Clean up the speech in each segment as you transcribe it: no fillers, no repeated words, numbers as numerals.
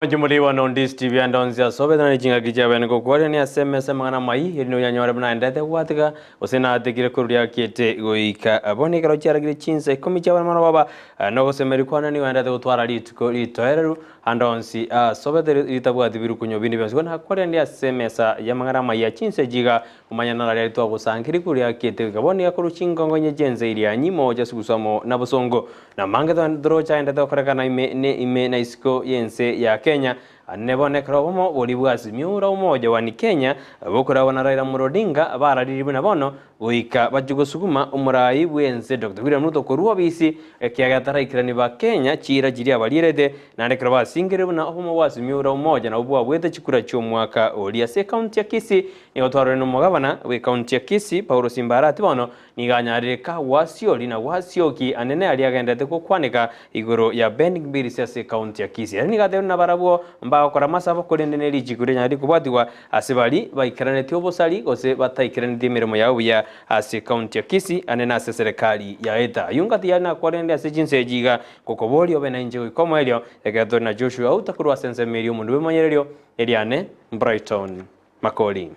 Chimori bono Ndisi TV ande onsi ase obetana ne chingaki chia bene gokwarania ase emesa amang'ana amai erinde onyanyore buna aendete gwatiga gose natigire korwa riakiete goika bono ekero chiaragire chinsa ikomi chia bono baba nogosemeria kwane nigo aendete gotwara rituko ritoereru ande onsi ase obete ritabwati birukunyo binde bionsi. Bono nakwarania ase emesa y'amang'ana amai ya chinsa echi iga omanye nararia ritwagosangeria korwa riakiete goika bono iga korwa chingongo inye chi'ense iria nyimo chiasugusu amo na bosongo. Namange toroche aendete gokorekana ime ne ime na isiko y'ense ya Kenya, ne bono ekero obomo boria bwa Azimio la Umoja One Kenya bokoragwa na Raila Amolo Odinga bararirie buna bono goika bachie gosuguma omorai bw'ense Doctor William Ruto korwa obisi ekiagera taraikerani ba Kenya chiira chiria abarierete naende ekero basingeire buna obomo bwa Azimio la Umoja nabwo bwabuete chikura chi'omwaka oria ase ekaunti ya Kisii nigo twarorire nomogabana bw'ekaunti ya Kisii Paulo Simba Arati bono Nigo anyarire ka gwasiori na gwasioki anene aria agenderete gokwaneka igoro ya Ben Gbirisi ase ekaunti ya Kisii. Ere nigo atebirie nabarabwo mbagokora amasabo korende ne richiko rianyare rikobwatigwa ase baria baikeranetie obosari gose bataikeranetie emeremo yabo buya ase ekaunti ya Kisii anene ase eserekari ya Eta. Ayio ngati yare nakwarende ase chinsa echi iga ngokoboria obe nainche goika omoerio ekero tore na Joshua Auta korwa ase ensemo eria omonto bw'emonyererio eriane Brighton Makori.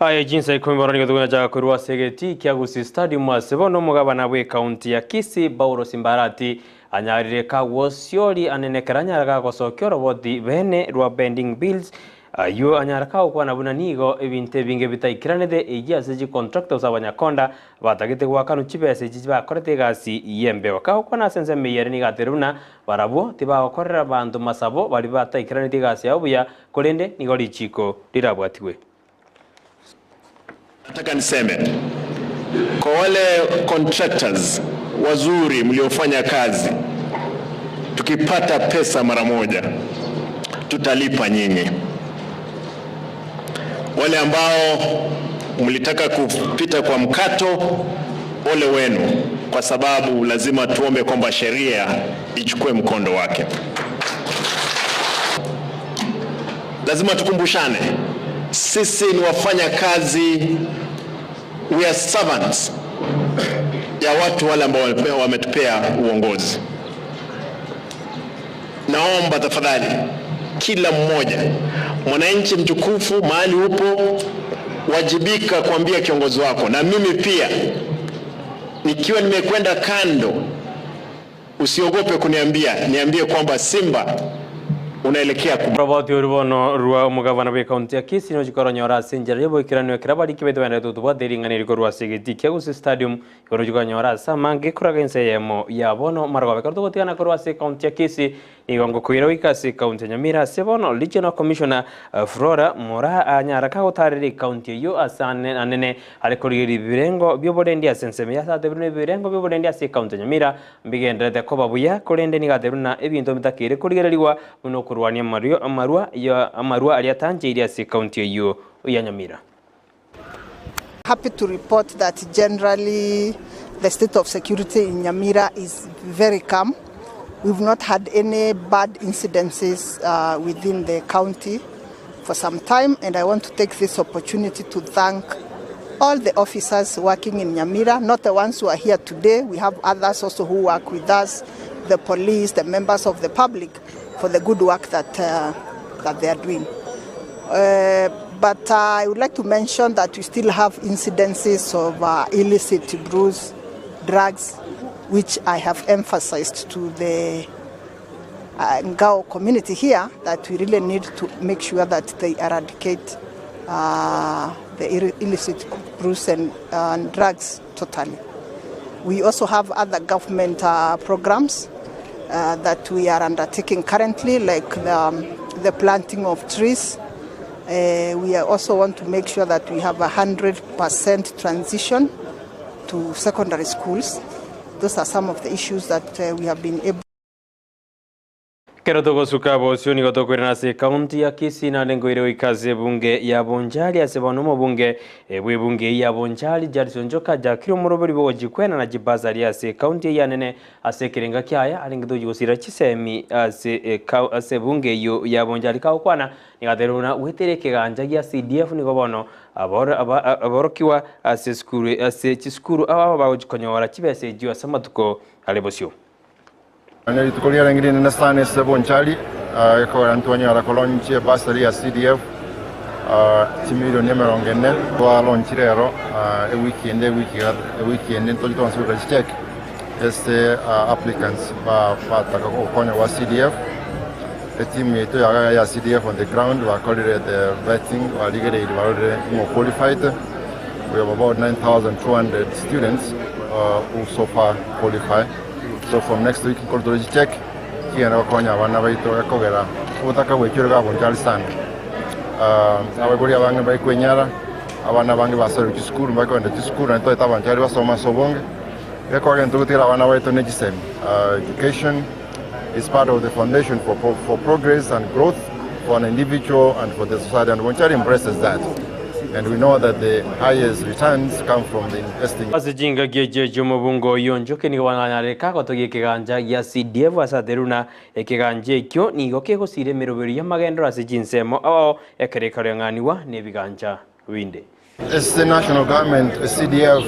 Aye chinsa ikomi bono nigo togonacha korwa ase egetii kia Gusii Stadium ase bono omogabana bw'ekaunti ya Kisii Paulo Simbarati anyarire kagwosiori anene ekero anyare gagosokia oroboti bene rwa Pending Bills Ayio anyare kagokwana buna nigo ebinto ebinge bitaikeranete eyio ase chicontractors abanyakonda batagete goakanwa chibesa echi bakorete egasi y'embeo. Kagokwana ase ensemo eyio ere nigo ateire buna barabwo tibagokorera abanto masabo baria bataikeranetie egasi yabo buya korende nigo richiko rirabwatigwe. Nataka niseme kwa wale contractors wazuri mliofanya kazi, tukipata pesa mara moja tutalipa nyinyi. Wale ambao mlitaka kupita kwa mkato, ole wenu, kwa sababu lazima tuombe kwamba sheria ichukue mkondo wake. Lazima tukumbushane, sisi ni wafanya kazi, we are servants ya watu wale ambao wametupea uongozi. Naomba tafadhali kila mmoja, mwananchi mtukufu, mahali upo, wajibika kuambia kiongozi wako, na mimi pia nikiwa nimekwenda kando, usiogope kuniambia, niambie kwamba Simba unaelekea ku Oroboti oru bono rwa omogabana bw'ekaunti ya Kisii nochia koronyora ase enchera y'oboikeranu ekero abariki baito baenderete gotobwata ering'ana eri korwa ase egetii kia Gusii Stadium igoro ochia koronyora ase amange koraga ense eyemo ya bono marogoba. Ekero togotigana korwa ase ekaunti ya Kisii nigo ngokoira goika ase ekaunti ya Nyamira ase bono Regional Commissioner Flora Moraa anyara kagotarera ekaunti eyio ase anene are korigereria ebirengo bioborendi ase ensemo eye ase atebirie buna ebirengo bioborendi ase ekaunti ya Nyamira Mbigendererete koba buya, korende nigo atebirie buna ebinto bitakeire korigererigwa buna okorwania amarwa amarwa aria atancheirie ase ekaunti eyio ya Nyamira. Happy to report that generally the state of security in Nyamira is very calm. We've not had any bad incidences uh, within the county for some time and I want to take this opportunity to thank all the officers working in Nyamira, not the ones who are here today. We have others also who work with us, the police, the members of the public, for the good work that, uh, that they are doing. Uh, but uh, I would like to mention that we still have incidences of uh, illicit brews, drugs, which I have emphasized to the uh, Ngao community here that we really need to make sure that they eradicate uh, the illicit brews and, uh, and drugs totally. We also have other government uh, programs uh, that we are undertaking currently, like the, um, the planting of trees. Uh, we also want to make sure that we have a 100% transition to secondary schools. Those are some of the issues that uh, we have been able. Ekero togosuka bosio nigo tokoirana ase ekaunti ya Kisii naende nkoire goika ase ebunge ya Bonchari ase bono omobunge bw'ebunge eyio ya Bonchari Judson Njoka ajakire omoroberi bw'ogochia kwenana chibasari ase ekaunti eyio anene ase ekerenga kiaye arenge tochia gosira chisemi ase ase ebunge eyio ya Bonchari kagokwana nigo atebirie buna goetera ekegancha gia CDF nigo bono aborokigwa ase esukuru ase chisukuru aba bagochia konyora chibesa echio ase amatuko are bosio. Ne rituko riarenge rinene sana ase Bonchari, gekogera ntwanyara kolaunch ebursary ya CDF chimilioni emerongo ene. Twalaunchi rero ewiki ende ewiki ende ntoche twanse goika chicheki ase applicants bataka gokonywa gwa CDF. Etimu yaito ya CDF on the ground bakorire the vetting barigereirie barorire ng'o oqualified. We have about 9200 students who so far qualify. So from next week nkore tore chicheck chigende gokonya abana baito gekogera obotaka bwechire iga bonchari sana. Abaibori abange mbari kwenyara, abana abange basoire chisukuru mbari kogenda chisukuru naende toete abanchari basome ase obonge. Gekogera intwe gotigera abana baito ne chisemi. Education is part of the foundation for, for progress and growth for an individual and for the society and Bonchari embraces that. And we know that the highest returns come from the investing. Ase chingaki echio chi'omobungo oyio Njoki nigo bananyareka gotogia ekegancha gia CDF ase aterwe na ekegancha ekio nigo kegosira emeroberio y'amagendero ase chinsemo ao ekero ekareng'anigwa nebigancha binde. Ase national government CDF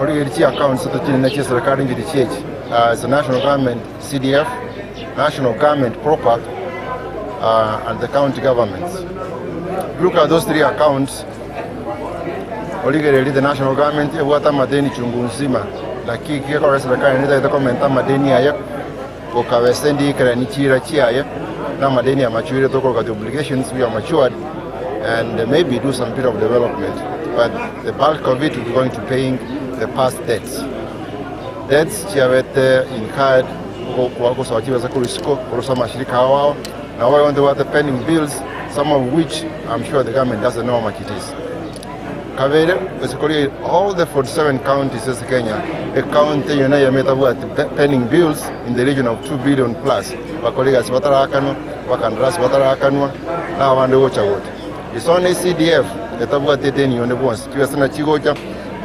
origererie chi accounts chiaito chinene chia eserekari nchiri chiechi ase national government CDF, national government proper and the county governments. Look at those three accounts origererie the national government ebwate amadeni chungu nzima naki gekogera eserekari netagete komenta amadeni aye gokabesa endikerani chiira chiaye na amadeni amachuire tokoroka the obligations we are matured and maybe do some bit of development but the bulk of it will be going to paying the past debts debts chiabete incurred gosaba chibesa korwa isiko korwa ase amashirika ao ao nabo baye ntobwate pending bills some of which I'm sure the government doesn't know how much it is Kabere, ase koria all the 47 counties ase Kenya, ecounty eyio neyemo etabwati pending bills in the region of 2 billion plus, bakora egasi batarakanwa, abakandarasi batarakanwa, na abande gocha gocha. It's only CDF etabwati edeni yonde bwonsi, chibesa na chigocha,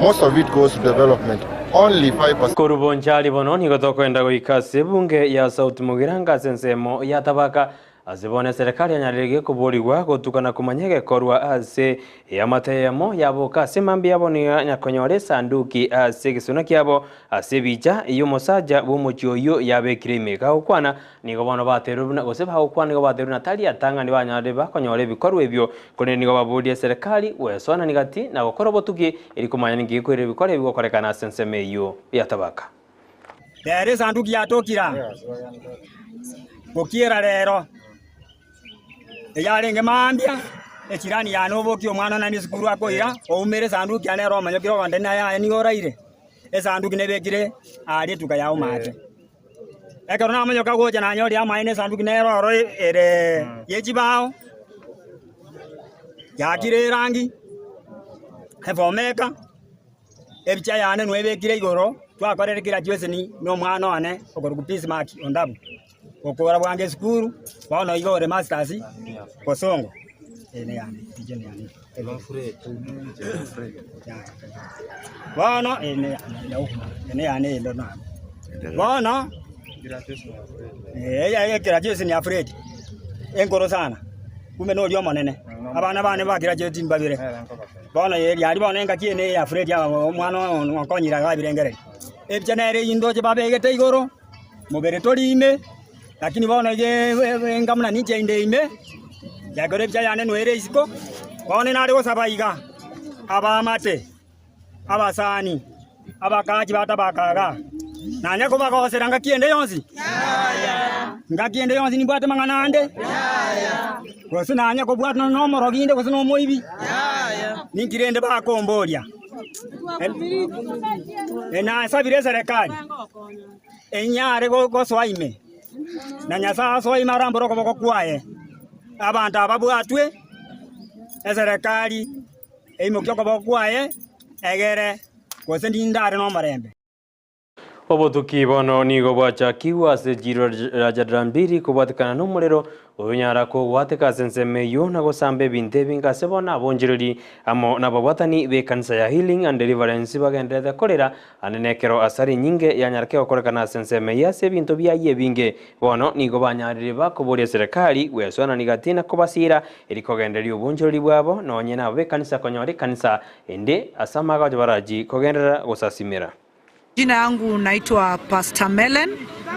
most of it goes to development, only 5%. Korwa Bonchari bono nigo tokoenda goika ase ebunge ya South Mugirango ase ensemo ya Tabaka Ase bono eserekari yanyarire koborigwa gotuka na komanya egekorwa ase eamate eyemo yaboka ase mambia yabo nigo nyakonyora esanduki ase egesona kiabo ase ebicha y'omosacha bw'omochie oyio yabekire ime. Gagokwana nigo bono baterwe buna gose bagokwana nigo baterwe buna tari atang'ani banyarire bakonyora ebikorwa ebio, korende nigo baborie eserekari gwesoanania gati na gokora obotuki eri komanya ninki gekoirera ebikorwa ebi gokorekana ase ensemo eyio ya Tabaka. Rero esanduki yatokire aa, gokiera rero, eyarenge mambia, echirani yane obokia omwana one naende esukuru akoira, oumere esanduki yane ere omanyokire ogonte naye aye nigo oraire, esanduki nebekire aria etuka yao maate. Ekero namonyoka gocha nanyorire amaene esanduki nere oro ere ye chibao, yakire erangi, efomeka. Ebicha yane nwebekire igoro, twakorire graduation na omwana one okorokwa Bismarck Ondabu, okora bwango esukuru, bono iga ore masters Bosongo. Eye neyane, ebicha neyane. Bono eye neyane, neyane eye ndo naro. Bono, eh, graduation ya Fred, enkoro sana, kumbe noria omonene, abana bane ba graduate mbabere. Bono riaria bono engaki eye neye ya Fredi omwana okonyire iga ebirengererio. Ebicha nere eyio ndoche babegete igoro, mobere tori ime, lakini bono iga enga buna ninche inde ime, gekero ebicha yane noere isiko, bono nare gosaba iga, abaamate, abasani, abakachi ba tabaka igaa, nanye kobagosera ngaki ende yonsi? Ngaki ende yonsi nimbwate amang'ana ande? Gose nanye kobwatana nomorogi inde gose nomoibi? Ninki rende bakomboria? Nasabire eserekari enyare gosoa ime, na Nyasae asoe ime arambore okoboko kwaye, abanto aba babwatwe, eserekari eimokie okoboko kwaye, egere gose nindare nomorembe. Obotuki bono nigo bwachakigwe ase chiro Rajadrambiri kobwatekana nomorero oyonyara kogwateka ase ensemo eyio na gosamba ebinto ebinge ase bono abonchereri amo nababwatani b'ekanisa ya Healing and Deliverance bagendererete korera ande nekero asara enyinge yanyareke gokorekana ase ensemo eyio ase ebinto biayio ebinge bono nigo banyarire bakoboria eserekari gwesoanania gati na kobasiira eri kogendereria obonchereri bwabo nonye nabo b'ekanisa konyora ekanisa ende ase amagacho barachi kogenderera gosasimera. Jina yangu naitwa Pastor Melen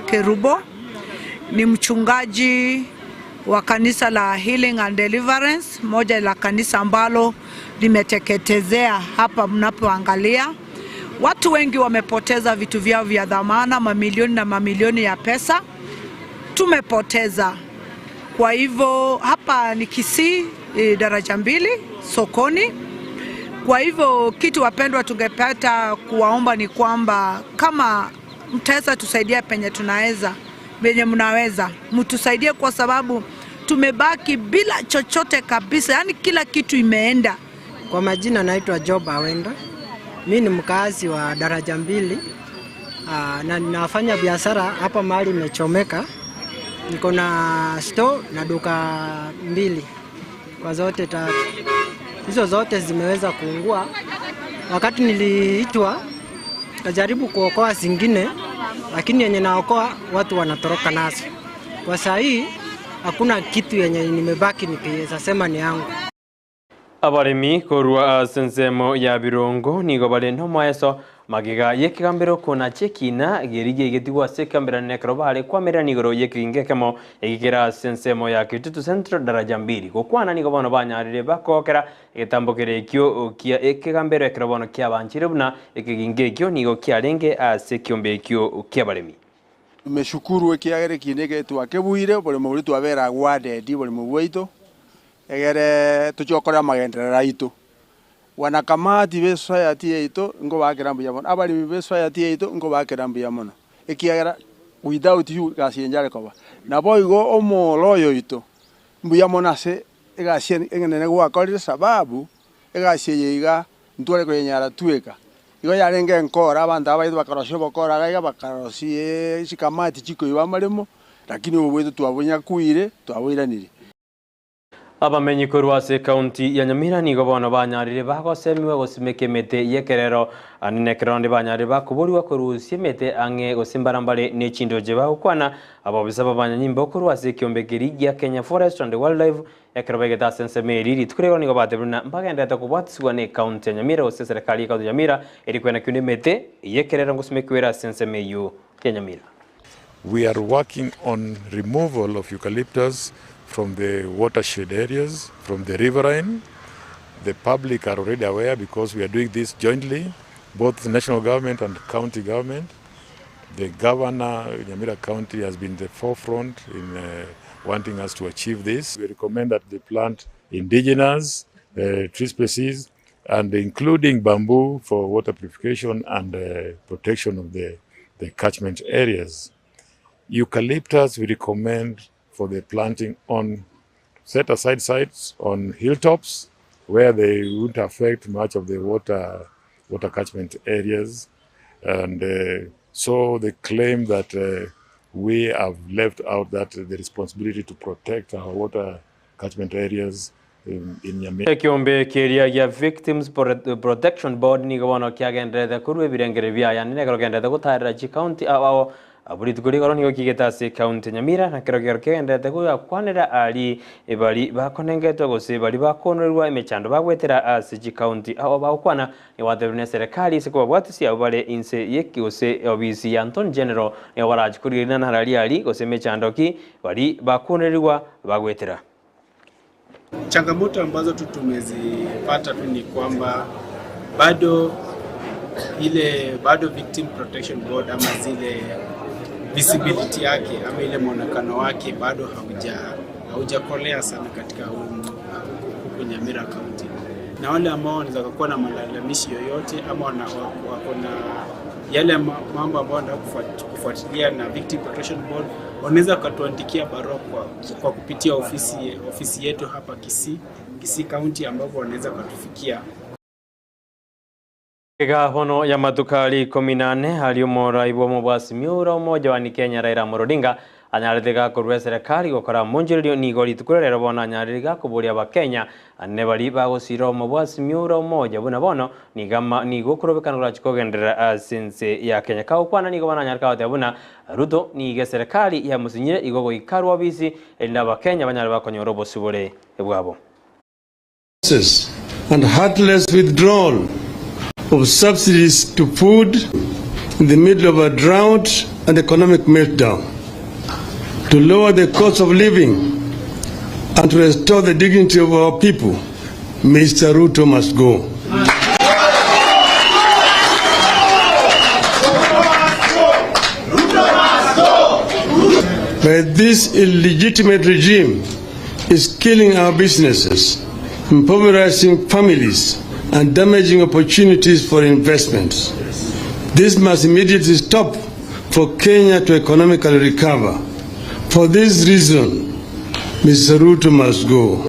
Kerubo, ni mchungaji wa kanisa la Healing and Deliverance, moja la kanisa ambalo limeteketezea hapa mnapoangalia. Watu wengi wamepoteza vitu vyao vya dhamana, mamilioni na mamilioni ya pesa tumepoteza. Kwa hivyo hapa ni Kisii eh, daraja mbili sokoni. Kwa hivyo kitu wapendwa, tungepata kuwaomba ni kwamba kama mtaweza tusaidia penye tunaweza, penye mnaweza mtusaidie, kwa sababu tumebaki bila chochote kabisa, yaani kila kitu imeenda. Kwa majina naitwa Job Awenda. Mi ni mkazi wa daraja mbili aa, na ninafanya biashara hapa mahali imechomeka. Niko na store na duka mbili kwa zote tatu, hizo zote zimeweza kuungua. Wakati niliitwa najaribu kuokoa zingine, lakini yenye naokoa watu wanatoroka nazo. Kwa saa hii hakuna kitu yenye nimebaki nikiweza sema ni yangu. Abaremi korwa ase ensemo ya Birongo nigo bare nomoeso magega y'ekegambero konacha ekina gerigia egetigwa ase ekegambero ekero bare kwamererania igoro y'ekegingo ekemo egekera ase ensemo ya Kitutu Central daraja mbili. Gokwana nigo bono banyarire bakogokera egetambo kere ekio kia ekegambero ekero bono kiabanchire buna ekegingo ekio nigo kiarenge ase ekiombe ekio kiabaremi. Tumeshukuru ekiagera ekina eke twakebuire oboremo boria twabera agwadedi oboremo bwaito, egere tochie gokora amagenderero aito. Wanakamati be society yaito nkobakera mbuya mono, abaremi be society yaito nkobakera mbuya mono, ekiagera without you egasi eye nchare koba. Naboigo omoro oyo oito, mbuya mono ase egasi enene gwakorire sababu, egasi eye iga ntware koyenyara tweka. Igo yarenge enkora, abanto aba baito bakarosia obokora iga iga, bakarosia chikamati chikoiba amaremo, lakini obo bwaito twabonyakuire, twaboiranirie. Abamenyi korwa ase ekaunti ya Nyamira nigo bono banyarire bagosemiwa gosimeka emete y'ekerero ande nekero onde banyarire bakoborigwa korusia emete ang'e gose mbarambare ne chindoche bagokwana abobisa b'abanyanyimbo korwa ase ekiombe keria gia Kenya Forest and Wildlife ekero baigete ase ensemo eri rituko riaigoro nigo batebire buna mbagenderete kobwatisibwa ne ekaunti ya Nyamira gose eserekari y'ekaunti ya Nyamira eri kwena kiunde emete y'ekerero ngosimekwa ere ase ensemo eyio ya Nyamira. We are working on removal of eucalyptus from the watershed areas, from the riverine. The public are already aware because we are doing this jointly, both the national government and county government. The governor, Nyamira County, has been the forefront in uh, wanting us to achieve this. We recommend that they plant indigenous uh, tree species and including bamboo for water purification and uh, protection of the, the catchment areas. Eucalyptus we recommend for the planting on set aside sites on hilltops where they won't affect much of the water water catchment areas. And so the claim that we have left out that the responsibility to protect our water catchment areas in, in Nyamira. Ekiombe keria gia Victims Protection Board nigo bono kiagenderete korwa ebirengere biaye ande nekero kigenderete gotarera chikaunti ao ao abwo rituko rigoro nigo kigete ase ekaunti ya Nyamira na kero kero kigenderete goyakwanera aria bari bakonengetwe gose bari bakonorerwa emechando bagwetera ase chikaunti ao bagokwana nigo batebirie na eserekari ase kobabwatisia abwo bare inse ye gose obisi ya Attorney General nigo barachi korigereria nararia aria gose emechando ki bari bakonorerwa bagwetera. Changamoto ambazo tu tumezipata tu ni kwamba bado ile bado Victim Protection Board ama zile visibility yake ama ile mwonekano wake bado hauja haujakolea sana katika huku Nyamira County, na wale ambao wanaweza kuwa na malalamishi yoyote ama wako na yale mambo ambayo wanataka kufuatilia na Victim Protection Board wanaweza wakatuandikia barua kwa, kwa kupitia ofisi, ofisi yetu hapa Kisii, Kisii County ambapo wanaweza wakatufikia. Iga bono y'amatuko aria ikomi na ane, aria omorai bw'omobwasi Miura omoja wa Kenya Raila Amolo Odinga anyarete gakorua eserekari gokora omonchorerio nigo rituko riarero bono anyarire gakoboria abakenya ane baria bagosira omobwasi Miura omoja buna bono nigo ama nigo okorobekana korachi kogenderera ase ense ya Kenya. Kagokwana nigo bono anyare kagoteba buna Ruto nigo eserekari yamosinyire igo goika arwe obisi erinde abakenya banyare bakonyora obosibore bwabo. and heartless withdrawal of subsidies to food in the middle of a drought and economic meltdown, to lower the cost of living and to restore the dignity of our people, Mr. Ruto must go. But this illegitimate regime is killing our businesses, impoverishing families, and damaging opportunities for investments. This must immediately stop for Kenya to economically recover. For this reason, Mr. Ruto must go.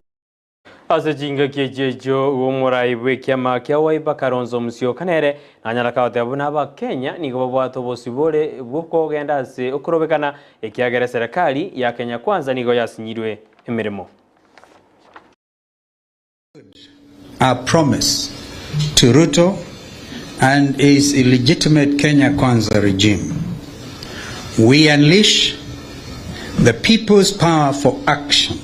Ase chingaki echi echio omorai bw'ekiama kia Wiper Kalonzo Musyoka nere nanyara kagoteba buna Abakenya nigo babwate obosibore bw'okogenda ase okorobekana ekiagera eserekari ya Kenya Kwanza nigo yasinyirwe emeremo. Our promise to Ruto and his illegitimate Kenya Kwanza regime. We unleash the people's power for action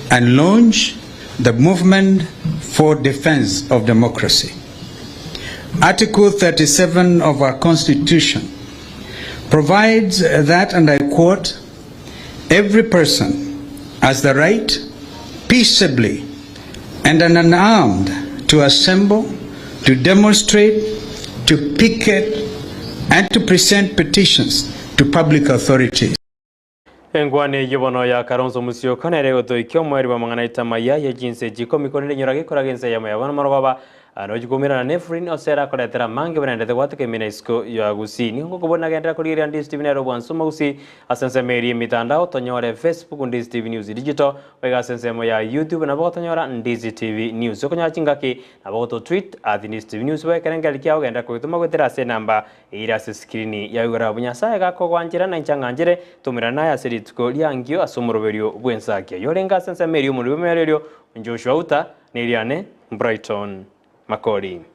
and launch the movement for defense of democracy. Article 37 of our Constitution provides that, and I quote, every person has the right peaceably and unarmed to assemble, to demonstrate, to picket, and to present petitions to public authorities. Engwana eyio bono ya Kalonzo Musyoka nere egotoikia omoerio bw'amang'ana aita amaya ye chinsa echi ikomi korende inyora gekoraga ensa eyemo ya bono marogoba nochi koumerana na Efrain ase ere akoretera amange buna gwateka emina isiko ya Gusii. Nigo ngokobua nagenderera korigereria Ndizi TV nere obwansu Gusii ase ensemo eria emitandao tonyore Facebook Ndizi TV News Digital oiga ase ensemo ya YouTube nabo gotonyora Ndizi TV News. Okonyora chingaki nabo goto tweet at Ndizi TV News bwekerengeri kiago genda kogituma goetera ase enamba eira ase screen ya igoro abu Nyasaye gakogwanchera na inche ang'anchere tomerana naye ase rituko riangio ase omoroberio bw'ensakia. Yorenga ase ensemo eria omorero bw'emererio Joshua Uta neriane Brighton Makori.